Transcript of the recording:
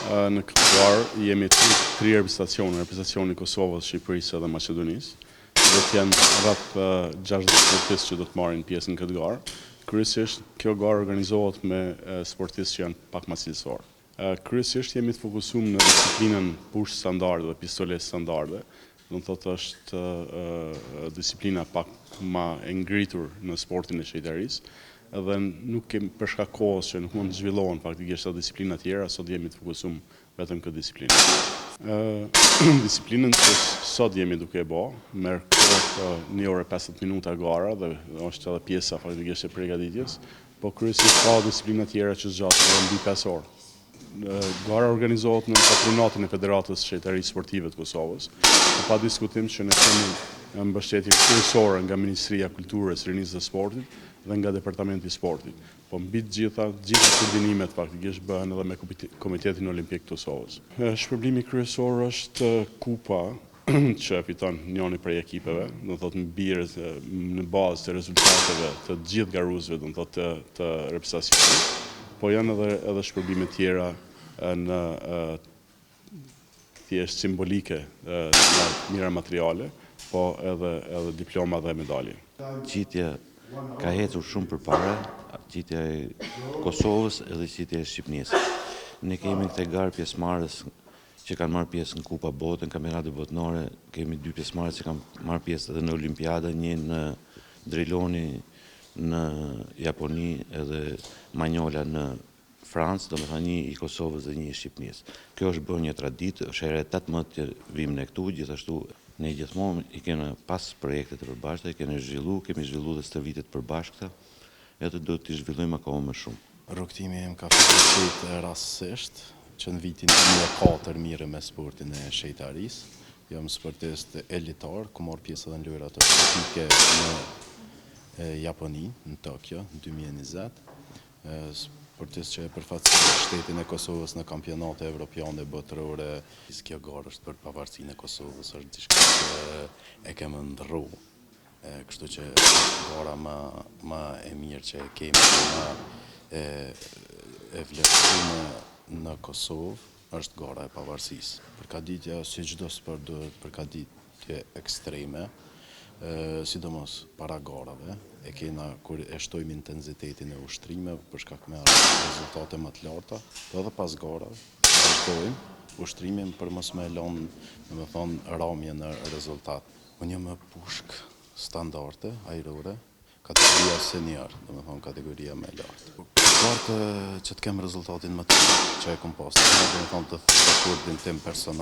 Në këtë garë jemi tri reprezentacione, reprezentacioni i Kosovës, Shqipërisë dhe Maqedonisë. Do të jenë rreth 60 sportistë që do të marrin pjesë në këtë garë. Kryesisht kjo garë organizohet me sportistë që janë pak më cilësorë. Kryesisht jemi të fokusuar në disiplinën pushkë standarde dhe pistoletë standarde. Do të thotë është disiplina pak ma e ngritur në sportin e shejtarisë dhe nuk kemi për shkak kohës që nuk mund të zhvillohen faktikisht edhe disiplina tjera, sot jemi të fokusuar vetëm këtë disiplinë. Disiplinën që sot jemi duke e bo, merr kohë 1 orë e 50 minuta gara dhe është edhe pjesa faktikisht e përgatitjes, po kryesisht ka disiplina tjera që zgjaten edhe mbi 5 orë. Gara organizohet në patronatin e Federatës Shejtarisë Sportive të Kosovës, po pa diskutim që ne kemi mbështetje kryesore nga Ministria e Kulturës, Rinisë dhe Sportit dhe nga Departamenti i Sportit. Po mbi të gjitha, të gjitha koordinimet faktikisht bëhen edhe me Komitetin Olimpik të Kosovës. Shpërblimi kryesor është kupa që e fiton njëri prej ekipeve, do të thotë mbi në bazë të rezultateve të gjithë garuesve, do të thotë të, të reprezentacionit, po janë edhe edhe shpërblime tjera në thjesht simbolike, në mira materiale, po edhe edhe diploma dhe medalje. Qitja ka ecur shumë përpara, qitja e Kosovës edhe qitja e Shqipnisë. Ne kemi këtë garë pjesëmarrës që kanë marrë pjesë në Kupa Bote, në Kampionate Botnore, kemi dy pjesëmarrës që kanë marrë pjesë edhe në Olimpiada, një në Driloni në Japoni edhe Manjola në Francë, do me thënë një i Kosovës dhe një i Shqipnisë. Kjo është bërë një traditë, është hera e 18 që vim ne këtu, gjithashtu ne gjithmonë i kena pas projektet e përbashkëta, i kena zhvillu, kemi zhvillu dhe stërvitjet të përbashkëta, edhe do t'i zhvillojmë akoma më shumë. Rrugëtimi im ka filluar rastësisht, që në vitin 2004 mirë me sportin e shejtarisë. Jam sportist elitar, ku marrë pjesë edhe në lojrat olimpike në Japoni, në Tokyo, në 2020. Sportist që e përfaqëson shtetin e Kosovës në kampionate evropiane, botërore. Kjo garë është për pavarësinë e Kosovës, është diçka që e kemë ndërru. Kështu që gara ma, ma e mirë që e kemi, ma e, e vlerësume në Kosovë, është gara e pavarësisë. Përgatitja, si çdo sport duhet përgatitje ekstreme, sidomos para garave, e kena kur e shtojmë intensitetin e ushtrimeve për shkak me rezultate më të larta, po edhe pas garave, vazhdojmë ushtrimin për mos me lënë, do të thonë, ramje në rezultat. Unë jam me pushkë standarde, ajrore, kategoria senior, do të thonë kategoria më e lartë. Garë që të kem rezultatin më të mirë që e kom pas, do të thonë të rekordin tim personal.